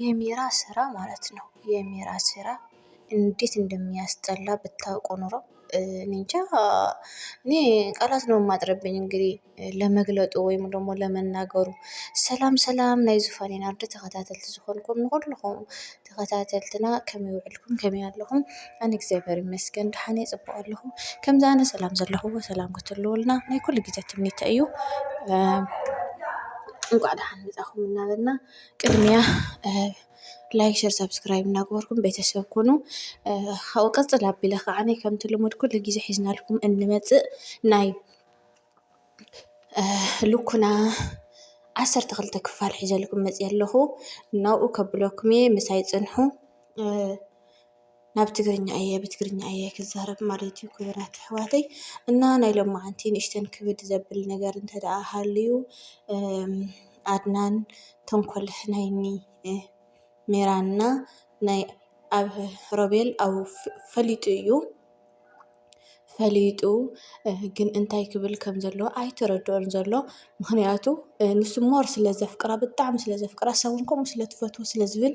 የሚራ ስራ ማለት ነው። የሚራ ስራ እንዴት እንደሚያስጠላ ብታውቁ ኑሮ። እኔ እንጃ፣ እኔ ቃላት ነው የማጥርብኝ። እንግዲህ ለመግለጡ ወይም ደግሞ ለመናገሩ። ሰላም ሰላም ናይ ዙፋኔን ኣርዲ ተኸታተልቲ ዝኾንኩም ንኹልኹም ተኸታተልትና ከመይ ውዕልኩም ከመይ ኣለኹም? ኣነ እግዚኣብሔር ይመስገን ደሓን እየ፣ ጽቡቕ ኣለኹ። ከምዚ ኣነ ሰላም ዘለኹዎ ሰላም ክትህልውልና ናይ ኩሉ ግዜ ትምኒተይ እዩ። እንኳዕ ደሓን መጻኹም እናበልና ቅድሚያ ላይክ ሸር ሳብስክራይብ እናገበርኩም ቤተሰብ ኩኑ። ካብኡ ቀፅል ኣቢለ ከዓ ከምቲ ልሙድ ኩሉ ግዜ ሒዝናልኩም እንመፅእ ናይ ልኩና ዓሰርተ ክልተ ክፋል ሒዘልኩም መፅእ ኣለኹ። ናብኡ ከብለኩም እየ፣ ምሳይ ፅንሑ። ናብ ትግርኛ እየ ብትግርኛ እየ ክዛረብ ማለት እዩ ክቡራት ኣሕዋተይ። እና ናይ ሎማዓንቲ ንእሽተን ክብድ ዘብል ነገር እንተ ደኣ ሃልዩ ኣድናን ተንኮል ናይኒ ሜራና ናይ ኣብ ሮቤል ኣብ ፈሊጡ እዩ ፈሊጡ ግን እንታይ ክብል ከም ዘለዎ ኣይተረድኦን ዘሎ። ምኽንያቱ ንሱ ሞር ስለ ዘፍቅራ ብጣዕሚ ስለ ዘፍቅራ እሳ እውን ከምኡ ስለ ትፈትዎ ስለ ዝብል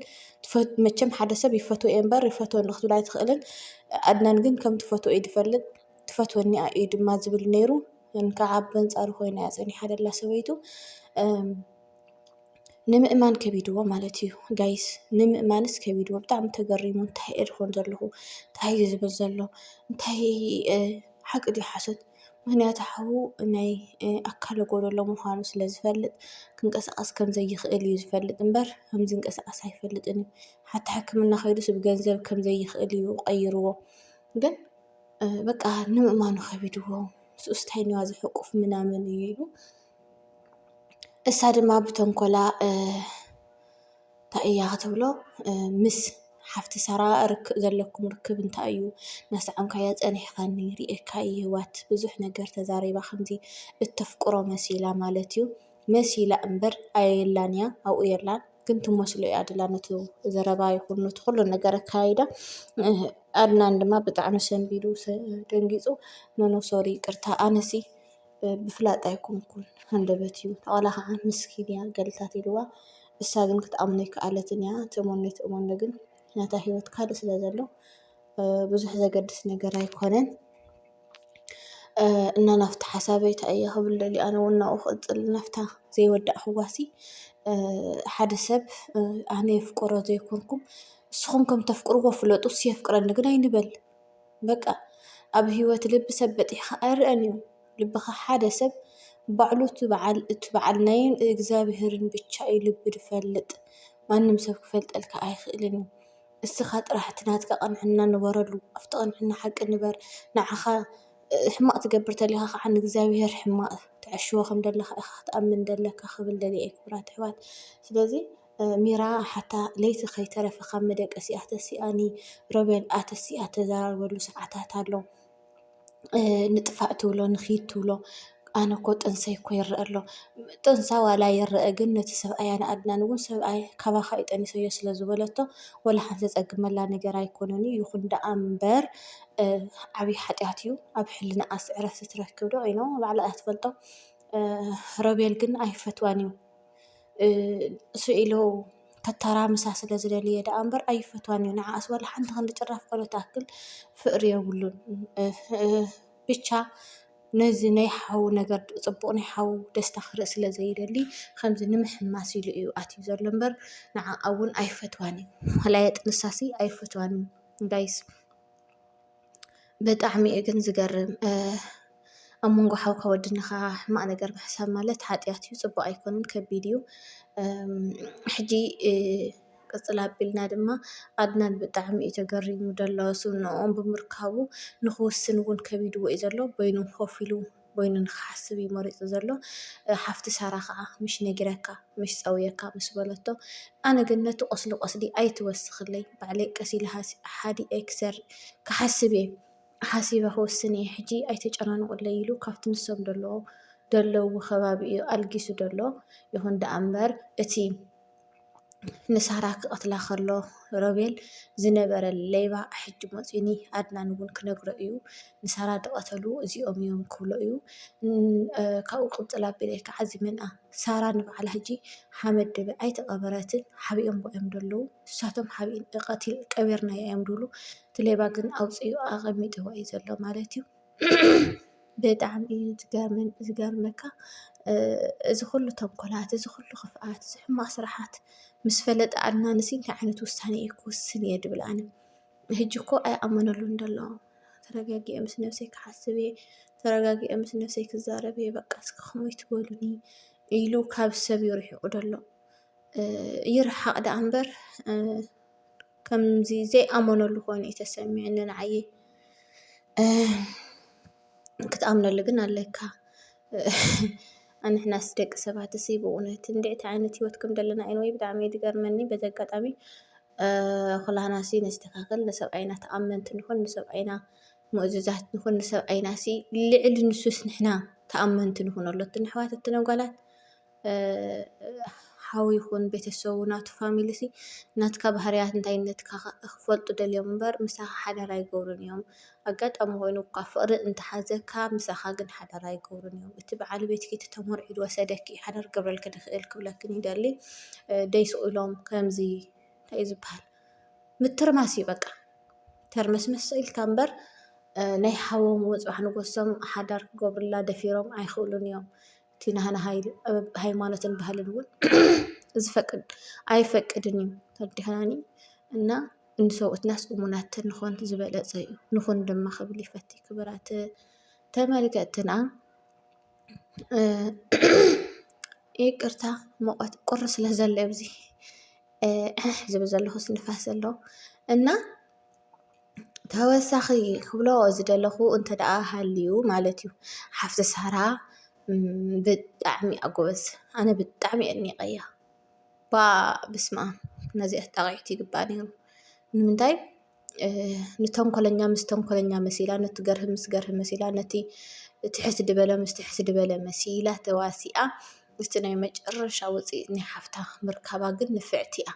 መቸም ሓደ ሰብ ይፈትዎ እየ እምበር ይፈትወኒ ክትብል ኣይትኽእልን። ኣድናን ግን ከም ትፈትዎ እዩ ዝፈልጥ። ትፈትወኒ እዩ ድማ ዝብል ነይሩ። ግን ከዓ በንፃሩ ኮይና እያ ፀኒሓ ደላ ሰበይቱ። ንምእማን ከቢድዎ ማለት እዩ ጋይስ፣ ንምእማንስ ከቢድዎ። ብጣዕሚ ተገሪሙ እንታይ እየ ድኾን ዘለኹ እንታይ እዩ ዝብል ዘሎ እንታይ ሓቂ ድዩ ሓሶት? ምክንያቱ ሓዉ ናይ ኣካለ ጎደሎ ምዃኑ ስለ ዝፈልጥ ክንቀሳቐስ ከም ዘይኽእል እዩ ዝፈልጥ እምበር ከም ዝንቀሳቐስ ኣይፈልጥን እዩ። ሓታ ሕክምና ከይዱስ ብገንዘብ ከም ዘይኽእል እዩ ቀይርዎ። ግን በቃ ንምእማኑ ከቢድዎ። ንስኡስ እንታይ እኒዋ ዝሕቁፍ ምናምን እዩ ኢሉ እሳ ድማ ብተንኮላ እንታይ እያ ክትብሎ ምስ ሓፍቲ ሳራ ርክብ ዘለኩም ርክብ እንታይ እዩ? እናሰዓምካያ ፀኒሕካኒ ሪኤካ እየ ህዋት ብዙሕ ነገር ተዛሪባ ከምዚ እተፍቅሮ መሲላ ማለት እዩ። መሲላ እምበር ኣየላን እያ ኣብኡ የላን። ግን ትመስሎ እያ ድላ ነቲ ዘረባ ይኹን ነቲ ኩሉ ነገር ኣካይዳ። ኣድናን ድማ ብጣዕሚ ሰንቢዱ ደንጊፁ። ኖኖ ሶሪ ይቅርታ ኣነሲ ብፍላጥ ኣይኮንኩን ሃንደበት እዩ ተቐላ ከዓ ምስኪን እያ ገልታት ኢልዋ። እሳ ግን ክትኣምኖ ኣይከኣለትን እያ። ትእመኖ ኣይትእመኖ ግን ናታ ህይወት ካልእ ስለ ዘሎ ብዙሕ ዘገድስ ነገር ኣይኮነን። እና ናብቲ ሓሳበይ እንታይ እየ ክብል ደልየ ኣነ እውን ናብኡ ክቕፅል ናብታ ዘይወዳእክዋሲ ሓደ ሰብ ኣነ የፍቅሮ ዘይኮንኩም ንስኹም ከም ተፍቅርዎ ፍለጡ እሱ የፍቅረኒ ግን ኣይንበል። በቃ ኣብ ህይወት ልቢ ሰብ በጢሕኻ ኣይረኣን እዩ። ልብኻ ሓደ ሰብ ባዕሉ እቲ በዓል እቲ በዓል ናይን እግዚኣብሄርን ብቻ እዩ ልቢ ዝፈልጥ። ማንም ሰብ ክፈልጠልካ ኣይኽእልን እዩ። እስኻ ጥራሕ እቲ ናትካ ቅንዕና ንበረሉ። ኣብቲ ቅንዕና ሓቂ ንበር። ንዓኻ ሕማቕ ትገብር ተሊኻ ከዓ ንእግዚኣብሄር ሕማቕ ትዕሽዎ ከም ደለኻ ኢኻ ክትኣምን ደለካ ክብል ደልየ እየ ክቡራት ኣሕዋት። ስለዚ ሚራ ሓታ ለይቲ ከይተረፈ ካብ መደቀሲኣ ተሲኣ ኒ ሮቤል ኣተሲኣ ተዘራርበሉ ሰዓታት ኣሎ። ንጥፋእ ትብሎ ንኺድ ትብሎ ኣነ እኮ ጥንሰይ እኮ ይረአ ኣሎ። ጥንሳ ዋላ ይረአ ግን ነቲ ሰብኣያ ንኣድናን እውን ሰብኣይ ካባኻ እዩ ጠኒሰዮ ስለ ዝበለቶ ወላ ሓንቲ ዘፀግመላ ነገር ኣይኮነን እዩ። ይኹን ደኣ እምበር ዓብዪ ሓጢኣት እዩ። ኣብ ሕልናኣስ ዕረፍቲ ትረክብ ዶ ኢኖ ባዕላ እያ ትፈልጦ። ሮቤል ግን ኣይፈትዋን እዩ። ስኢሉ ከተራምሳ ስለ ዝደለየ ደኣ እምበር ኣይፈትዋን እዩ። ንዓኣስ ዋላ ሓንቲ ክንዲ ጭራፍ ቆሎ ትኣክል ፍቕሪ የብሉን። ብቻ ነዚ ናይ ሓዉ ነገር ፅቡቕ ናይ ሓዉ ደስታ ክርኢ ስለ ዘይደሊ ከምዚ ንምሕማስ ኢሉ እዩ ኣትዩ ዘሎ እምበር ንዓኣ እውን ኣይፈትዋን እዩ። ዋላ የጥንሳሲ ኣይፈትዋን እዩ ጋይስ። ብጣዕሚ እዩ ግን ዝገርም ኣብ መንጎ ሓውካ ወድንኻ ሕማቕ ነገር ምሕሳብ ማለት ሓጢኣት እዩ፣ ፅቡቕ ኣይኮነን፣ ከቢድ እዩ። ሕጂ ቅፅል ኣቢልና ድማ ኣድናን ብጣዕሚ እዩ ተገሪሙ ዘሎ ስምንኦም ብምርካቡ ንክውስን እውን ከቢድዎ እዩ ዘሎ። በይኑ ኮፍ ኢሉ በይኑ ንክሓስብ እዩ መሪፁ ዘሎ። ሓፍቲ ሳራ ከዓ ምሽ ነጊረካ ምሽ ፀውየካ ምስ በለቶ ኣነ ግን ነቲ ቁስሊ ቁስሊ ኣይትወስኽለይ ባዕለይ ቀስ ኢለ ሓዲኤ ክሰር ክሓስብ እየ ሓሲበ ክውስን እየ ሕጂ ኣይተጨናንቑለይ ኢሉ ካብቲ ንሶም ደለዎ ደለዉ ከባቢ እዩ ኣልጊሱ ደሎ። ይኹን ደኣ እምበር እቲ ንሳራ ክቐትላ ከሎ ሮቤል ዝነበረ ሌባ ሕጂ መፂኡኒ ኣድናን እውን ክነግሮ እዩ። ንሳራ ዝቐተሉ እዚኦም እዮም ክብሎ እዩ። ካብኡ ቅፅል ኣቢለ ከዓ እዚ መንኣ ሳራ ንባዕላ ሕጂ ሓመድ ደበ ኣይተቐበረትን፣ ሓቢኦም እዮም ዘለዉ። ንሳቶም ሓቢእን ቀቲል ቀቢርናዮ እዮም ዝብሉ። እቲ ሌባ ግን ኣውፂኡ ኣቐሚጥዎ እዩ ዘሎ ማለት እዩ። ብጣዕሚ እዩ ዝገርመካ። እዚ ኩሉ ተንኮላት፣ እዚ ኩሉ ክፍኣት፣ እዚ ሕማቕ ስራሓት ምስ ፈለጠ ኣድናንሲ እንታይ ዓይነት ውሳነ እየ ክውስን እየ ድብል ኣነ። ሕጂ እኮ ኣይኣመነሉን ዘሎ። ተረጋጊኤ ምስ ነብሰይ ክሓስብ እየ፣ ተረጋጊኤ ምስ ነብሰይ ክዛረብ እየ፣ በቃ እስኪ ከምኡ ኣይትበሉኒ ኢሉ ካብ ሰብ እዩ ርሒቑ ዘሎ። ይርሓቕ ደኣ እምበር ከምዚ ዘይኣመነሉ ኮይኑ እዩ ተሰሚዕኒ ንዓየ። ክትኣምነሉ ግን ኣለካ። ኣንሕናስ ደቂ ሰባት እሲ ብእውነት እንድዕቲ ዓይነት ህይወት ከም ዘለና ኢንወይ ብጣዕሚ እዩ ዝገርመኒ። በዚ ኣጋጣሚ ኩላህና ሲ ነስተካክል፣ ንሰብኣይና ተኣመንቲ ንኹን፣ ንሰብኣይና ምእዙዛት ንኹን፣ ንሰብኣይና ሲ ልዕሊ ንሱስ ንሕና ተኣመንቲ ንኹን። ኣሎትን ኣሕዋት እትነጓላት ሓው ይኹን ቤተሰቡ ናቱ ፋሚሊ ሲ ናትካ ባህርያት እንታይነትካ ክፈልጡ ደልዮም እምበር ምሳኻ ሓዳር ኣይገብሩን እዮም። ኣጋጣሚ ኮይኑ እኳ ፍቕሪ እንተሓዘካ ምሳኻ ግን ሓዳር ኣይገብሩን እዮም። እቲ በዓል ቤትኪ እቲ ተመርዒ ዝወሰደኪ ሓዳር ክገብረልኪ ድኽእል ክብለክን ይደሊ። ደይ ስቕ ኢሎም ከምዚ እንታይ እዩ ዝበሃል ምትርማስ እዩ በቃ። ተርመስመስ ኢልካ እምበር ናይ ሓዎም እውን ፅባሕ ንጎሶም ሓዳር ክገብሩላ ደፊሮም ኣይኽእሉን እዮም። እቲ ናህና ሃይማኖትን ባህልን እውን ዝፈቅድ ኣይፈቅድን እዩ። ተረዲእናኒ? እና ንሰብኡትናስ እሙናት ተንኾን ዝበለፀ እዩ። ንኹን ድማ ክብል ይፈቲ። ክብራት ተመልከትና ይቅርታ ሙቐት ቁር ስለ ዘሎ ኣብዚ ዝብል ዘለኹስ ንፋስ ዘሎ እና ተወሳኺ ክብሎ ዝደለኹ እንተ ደኣ ሃልዩ ማለት እዩ ሓፍቲ ሳራ ብጣዕሚ ኣጎበዝ ኣነ ብጣዕሚ ኣድኒቐያ። ባ ብስማ ነዚኣ ጣቂዕቲ ይግባእ ነይሩ ንምንታይ ንተንኮለኛ ምስ ተንኮለኛ መሲላ ነቲ ገርህ ምስ ገርህ መሲላ ነቲ ትሕት ድበለ ምስ ትሕት ድበለ መሲላ ተዋሲኣ እቲ ናይ መጨረሻ ውፅኢት ናይ ሓፍታ ምርካባ ግን ንፍዕቲ እያ።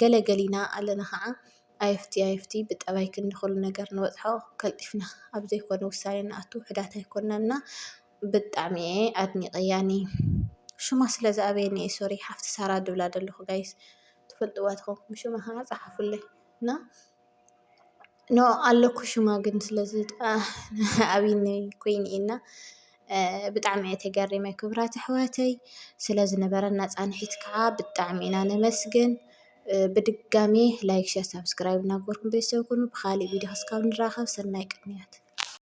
ገለገሊና ኣለና ከዓ ኣይፍቲ ኣይፍቲ ብጠባይ ክንዲ ኩሉ ነገር ንበፅሖ ከልጢፍና ኣብ ዘይኮነ ውሳኔ ንኣቱ ውሕዳት ኣይኮናን እና ብጣዕሚ እየ ኣድኒቀያ ኒ ሹማ ስለ ዝኣበየኒ እየ ሶሪ ሓፍቲ ሳራ ድብላ ደለኹ ጋይስ ትፈልጥዋ ትኾንኩም ሹማ ከዓ ፀሓፉለይ እና ኖ ኣለኩ ሽማ ግን ስለ ዝኣብይኒ ኮይኒ ኢና ብጣዕሚ እየ ተገሪመ ክብራት ኣሕዋተይ ስለ ዝነበረና ፃንሒት ከዓ ብጣዕሚ ኢና ነመስግን ብድጋሚ ላይክ ሸር ሳብስክራይብ እናገበርኩም ቤተሰብ ኩኑ ብካሊእ ቪድዮ ክስካብ ንራኸብ ሰናይ ቅንያት